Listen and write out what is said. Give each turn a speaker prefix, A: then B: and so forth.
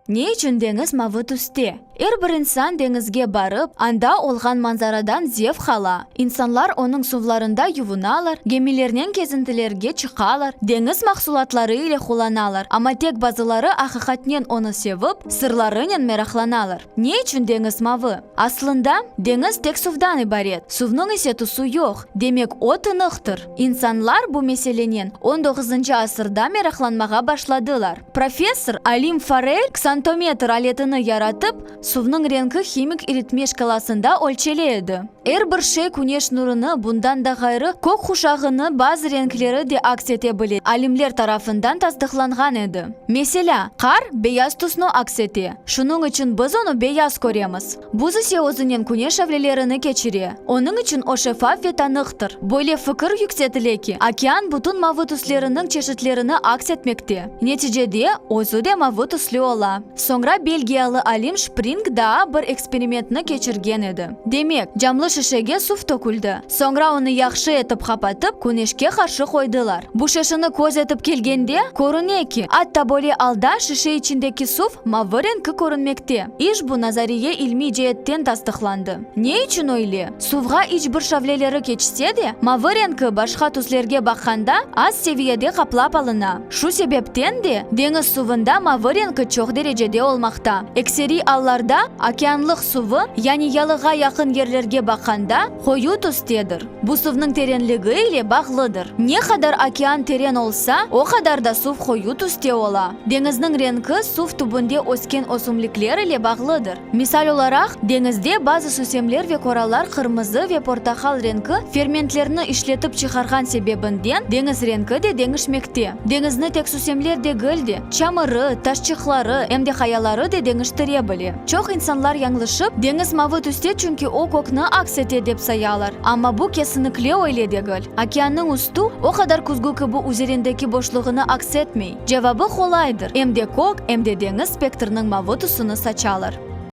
A: Ne içün deñiz mavı tüste? Er bir insan deñizge barıp, anda olğan manzaradan zevq ala. İnsanlar onıñ suvlarında yuvunalar, gemilernen kezintilerge çıqalar, deñiz mahsulatları ile qullanalar, amma tek bazıları aqiqatnen onı sevip, sırlarınen meraqlanalar. Ne içün deñiz mavı? Aslında, deñiz tek suvdan ibaret, suvnıñ ise tüsü yoq, demek o tınıqtır. İnsanlar bu meselenen on doquzıncı asırda meraqlanmağa başladılar. Professor, alim Farel ksantometr aletini yaratıp, suvnıñ renki himik iritme şkalasında ölçele edi. Er bir şey küneş nurunı, bundan da ğayrı, kök quşağını bazı renkleri de aks ete bile, alimler tarafından tasdıqlanğan edi. Meselâ, qar beyaz tüsni aks ete, şunıñ içün biz onı beyaz köremiz. Buz ise özünen küneş şavlelerini keçire, onıñ içün o şeffaf ve tanıqtır. Böyle fikir yüksetile ki, okean bütün mavı tüsleriniñ çeşitlerini aks etmekte. Neticede, özü de mavı tüslü ola. Soñra belgiyalı alim Şpring daa bir eksperimentni keçirgen edi. Demek, camlı şişege suv töküldi. Soñra onı yahşı etip qapatıp, küneşke qarşı qoydılar. Bu şişeni köz etip kelgende, körüne ki, atta böyle alda şişe içindeki suv mavı renki körünmekte. İşbu nazariye ilmiy ceetten tasdıqlandı. Ne içün öyle? Suvğa iç bir şavleleri keçse de, mavı renki başqa tüslerge baqqanda az seviyede qaplap alına. Şu sebepten de deñiz suvında mavı renki çoq derecede olmaqta. Ekseriy allarda okeanlıq suvı, yani yalığa yaqın yerlerge baqqanda, qoyu tüstedir. Bu suvnıñ terenligi ile bağlıdır. Ne qadar okean teren olsa, o qadar da suv qoyu tüste ola. Deñizniñ renki suv tübünde ösken ösümlikler ile bağlıdır. Misal olaraq, deñizde bazı süsemler ve korallar qırmızı ve portaqal renki fermentlerni işletip çıqarğan sebebinden deñiz renki de deñişmekte. Deñizni tek süsemler degil de, çamırı, taşçıqları, em de qayaları de deñiştire bile. Çoq insanlar yañlışıp, deñiz mavı tüste çünki o kökni aks ete dep sayalar. Amma bu kesinlikle öyle degil. Okeannıñ üstü, o qadar küzgü kibi üzerindeki boşluğını aks etmey. Cevabı qolaydır, em de kök, em de deñiz spektriniñ mavı tüsüni saçalar.